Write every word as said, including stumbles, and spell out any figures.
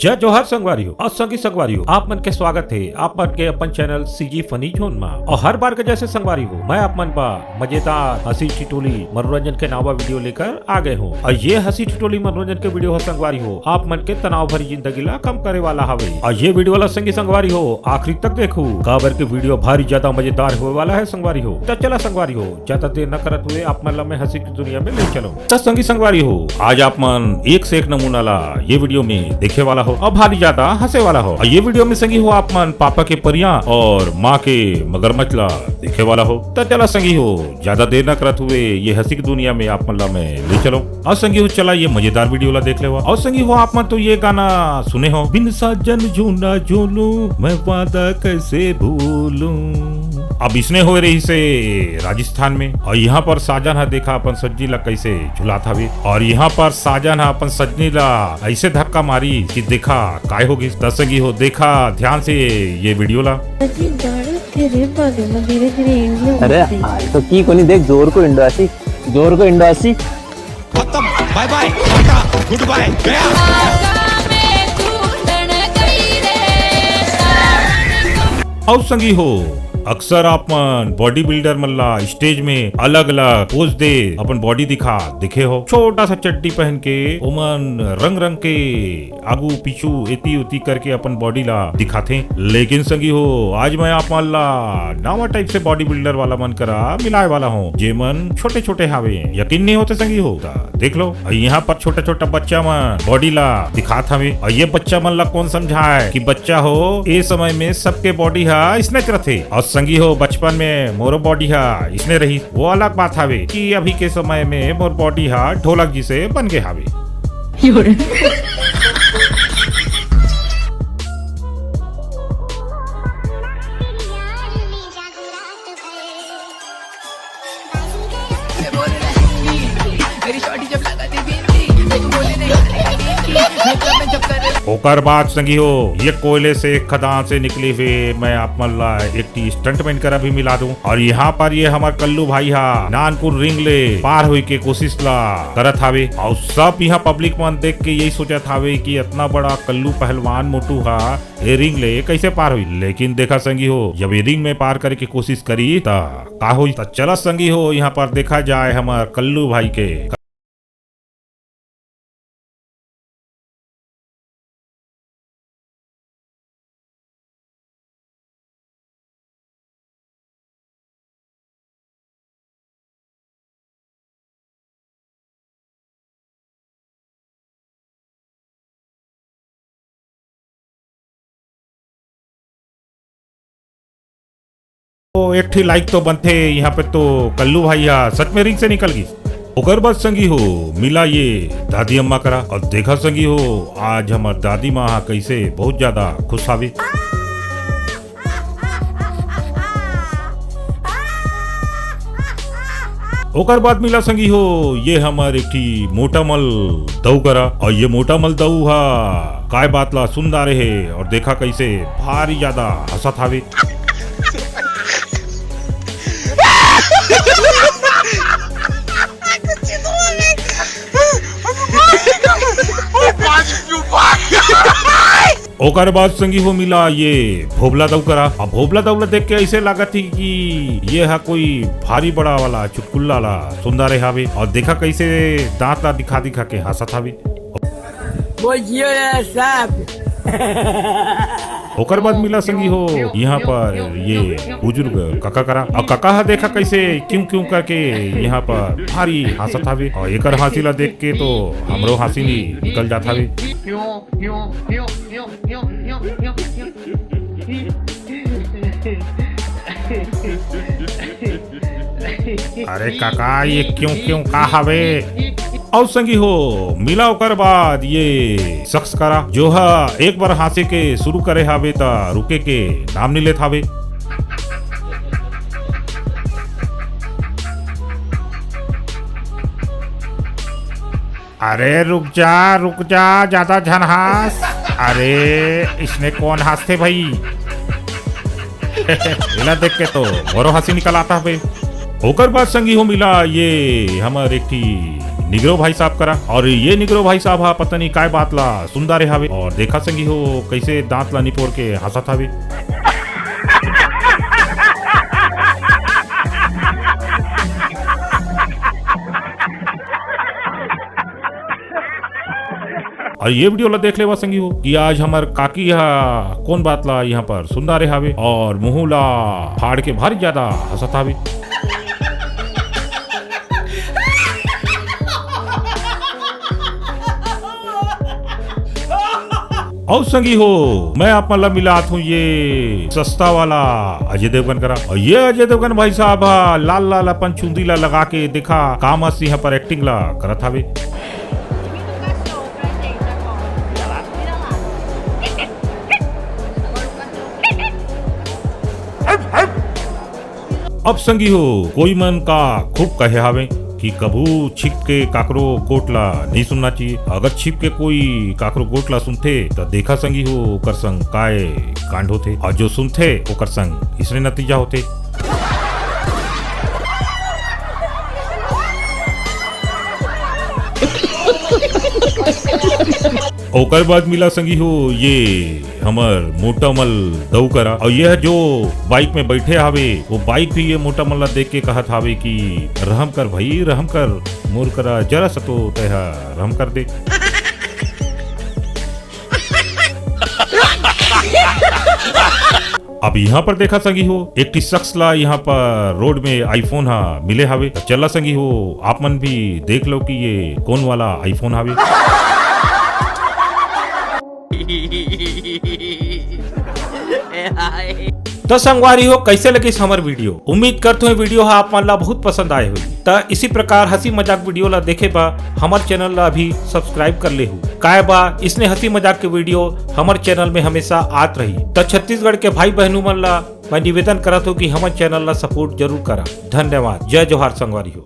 जय जोहार संगवारी हो, अउ संगी संगवारी हो, आप मन के स्वागत हे आप मन के अपन चैनल सीजी फनी जोन मा। अउ हर बार के जैसे संगवारी हो, मैं आप मन बा मजेदार हंसी ठिठोली मनोरंजन के नावा वीडियो लेकर आ गए हो। अउ ये हंसी ठिठोली मनोरंजन के वीडियो ह संगवारी हो, आप मन के तनाव भरी जिंदगी ला कम करे वाला हवे। अउ ये वीडियो ला संगी संगवारी हो आखिरी तक देखो, काबर के वीडियो भारी ज्यादा मजेदार होए वाला है संगवारी हो। त चला संगवारी हो, ज्यादा देर न करत हुए आप मन ला मैं हंसी की दुनिया में ले चलो। त संगी संगवारी हो, आज आप मन एक से एक नमूना ला ये वीडियो में देखे वाला हो अउ भारी ज्यादा हंसे वाला हो। अउ ये वीडियो में संगी हो आप मन पापा के परिया अउ माँ के मगरमच्छ ला देखे वाला हो। त चला संगी हो, ज्यादा देर न करत हुए ये हंसी की दुनिया में आप मन ला मैं ले चलो। अउ संगी हो, चला ये मजेदार वीडियो ला देख लेवा। अउ संगी हो, आप मन तो ये गाना सुने हो, बिन साजन जूना जूलूं, मैं वादा कैसे भूलूं। अब इसने होए रहिसे राजस्थान में, अउ यहाँ पर साजन हा देखा अपन सज्जी ला कैसे झुलात हवे, अउ यहाँ पर साजन हा अपन सज्जनी ला ऐसे धक्का मारी कि देखा काय होगिस। त संगी हो, देखा ध्यान से ये वीडियो ला। अजी, गाड़ी तेरे बारे में धीरे धीरे इंडिया अरे, होते। आज तो की कोनी देख, जोर को इंडो आसी, जोर को इंडो आसी। खत्म, बाय बाय, टाटा, गुड बाय, गया। अउ संगी हो, अक्सर आप मन बॉडी बिल्डर मन ला स्टेज में अलग-अलग पोज दे अपन बॉडी दिखा देखे हो। छोटा सा चड्डी पहन के ओमन रंग-रंग के आगू पीछू एती ओती करके अपन बॉडी ला दिखाथे। लेकिन संगी हो, आज मैं आप मन ला नवा टाइप से बॉडी बिल्डर वाला मन करा मिलाए वाला हूँ, जेमन छोटे-छोटे हावे। यकीन नहीं होते संगी हो, त देख लो, अउ यहाँ पर छोटा-छोटा बच्चा मन बॉडी ला दिखात हवे। अउ ये बच्चा मन ला कोन समझाए कि बच्चा हो, ए समय में सबके बॉडी हा इसने रथे। अउ संगी हो, बचपन में मोरो बॉडी हा इसने रही, वो अलग बात हवे कि अभी के समय में मोर बॉडी हा ढोलक जैसे बन गए हवे। ओकर बाद संगी हो, ये कोयले से खदान से निकली हुई मैं आप मन ला एक ठी स्टंटमैन करा भी मिला दूं। अउ यहाँ पर ये हमर कल्लू भाई हा नानकुन रिंग ले पार होए के कोशिश ला करत हावे। अउ सब यहाँ पब्लिक मन देख के यही सोचत हावे कि इतना बड़ा कल्लू पहलवान मोटू हा ये रिंग ले कैसे पार होई। लेकिन देखा संगी हो, जब ये रिंग में पार करे के कोशिश करी त का होई। त चला संगी हो, यहाँ पर देखा जाए हमर कल्लू भाई के। तो एक ठी लाइक तो बनथे। यहाँ पे तो कल्लू भाई हा सच में रिंग से निकल गई। ओकर बाद संगी हो, मिला ये दादी अम्मा करा अउ देखा संगी हो, आज हमर दादी माँ हा कैसे बहुत ज्यादा खुश हावे। ओकर बाद मिला संगी हो, ये हमर एक ठी मोटा मल दऊ करा, अउ ये मोटा मल दऊ हा काय बात ला सुन डारे हे, अउ देखा कैसे भारी ज्यादा हंसत हावे। ओकर बाद संगी हो मिला ये भोबला दऊ करा। अब भोबला दऊ ला देख के ऐसे लागत ही कि ये हा कोई भारी बड़ा वाला चुटकुल्ला ला सुन डारे हावे, अउ देखा कैसे दांत ला दिखा दिखा के हंसत हावे। वो जियो यार साहब। ओकर बाद मिला संगी हो यहाँ पर ये बुजुर्ग काका करा, अउ काका हा देखा कैसे क्यों क्यों करके यहाँ पर भारी हंसत हावे, अउ एकर हंसी ला देख के तो हमरो हंसी निकल जात हावे। अरे काका, ये क्यों क्यों का हवे? अउ संगी हो, मिला ओकर बाद ये शख्स करा, जो हा एक बार हंसे के शुरू करे हावे त रुके के नाम नहीं लेत हावे। अरे रुक जा, रुक जा, ज्यादा झन हांस। अरे इसने कोन हांसथे भाई? एला देख के तो मोरो हंसी निकल आता हवे। ओकर बाद संगी हो मिला ये हमर एक ठी निगरो भाई साहब करा। और ये निगरो भाई साहब हा पता नहीं काय बात ला सुंदा रे हावे। और देखा संगी हो, कैसे दांत ला निपोर के हंसत हावे। और ये वीडियो ला देख लेवा संगी हो कि आज हमर काकी हा कौन बात ला यहाँ पर सुंदा रे हावे और मुंह ला फाड़ के भारी ज्यादा हंसत हावे। और संगी हो, मैं आप मन ला मिलात हूँ ये सस्ता वाला अजय देवगन करा। और ये अजय देवगन भाई साहब हा लाल लाल अपन चुंदी ला लगा के देखा का मस्त यहाँ पर एक्टिंग ला करत हावे। अब संगी हो, कोई मन का खूब कहे हावे कि कभू छिप के काकरो गोठ ला नहीं सुनना चाहिए। अगर छिप के कोई काकरो गोठ ला सुनथे, त देखा संगी हो, ओकर संग काय कांड होथे, और जो सुनथे, ओकर संग इसने नतीजा होथे। ओकर बाद मिला संगी हो ये हमर मोटा मल दऊ करा, और यह जो बाइक में बैठे हावे, वो बाइक भी ये मोटा मल ला देख के कहत हावे कि रहम कर भाई, रहम कर, मोर करा जरा सा तो तैहा रहम कर दे। अब यहाँ पर देखा संगी हो, एक ठी शख्स ला यहाँ पर रोड में iPhone हा मिले हावे। त चला संगी हो, आप मन भी देख लो कि ये कौन वाला iPhone हावे। त संगवारी हो, कैसे लगिस हमर वीडियो? उम्मीद करत हूँ वीडियो हा आप मन ला बहुत पसंद आए होही। त इसी प्रकार हंसी मजाक वीडियो ला देखे बर हमर चैनल ला अभी सब्सक्राइब कर लेहू। काय बा, इसने हंसी मजाक के वीडियो हमर चैनल में हमेशा आत रही। त छत्तीसगढ़ के भाई बहनू मन ला मैं निवेदन करत हूँ कि हमर चैनल ला सपोर्ट जरूर करा। धन्यवाद। जय जोहार संगवारी हो।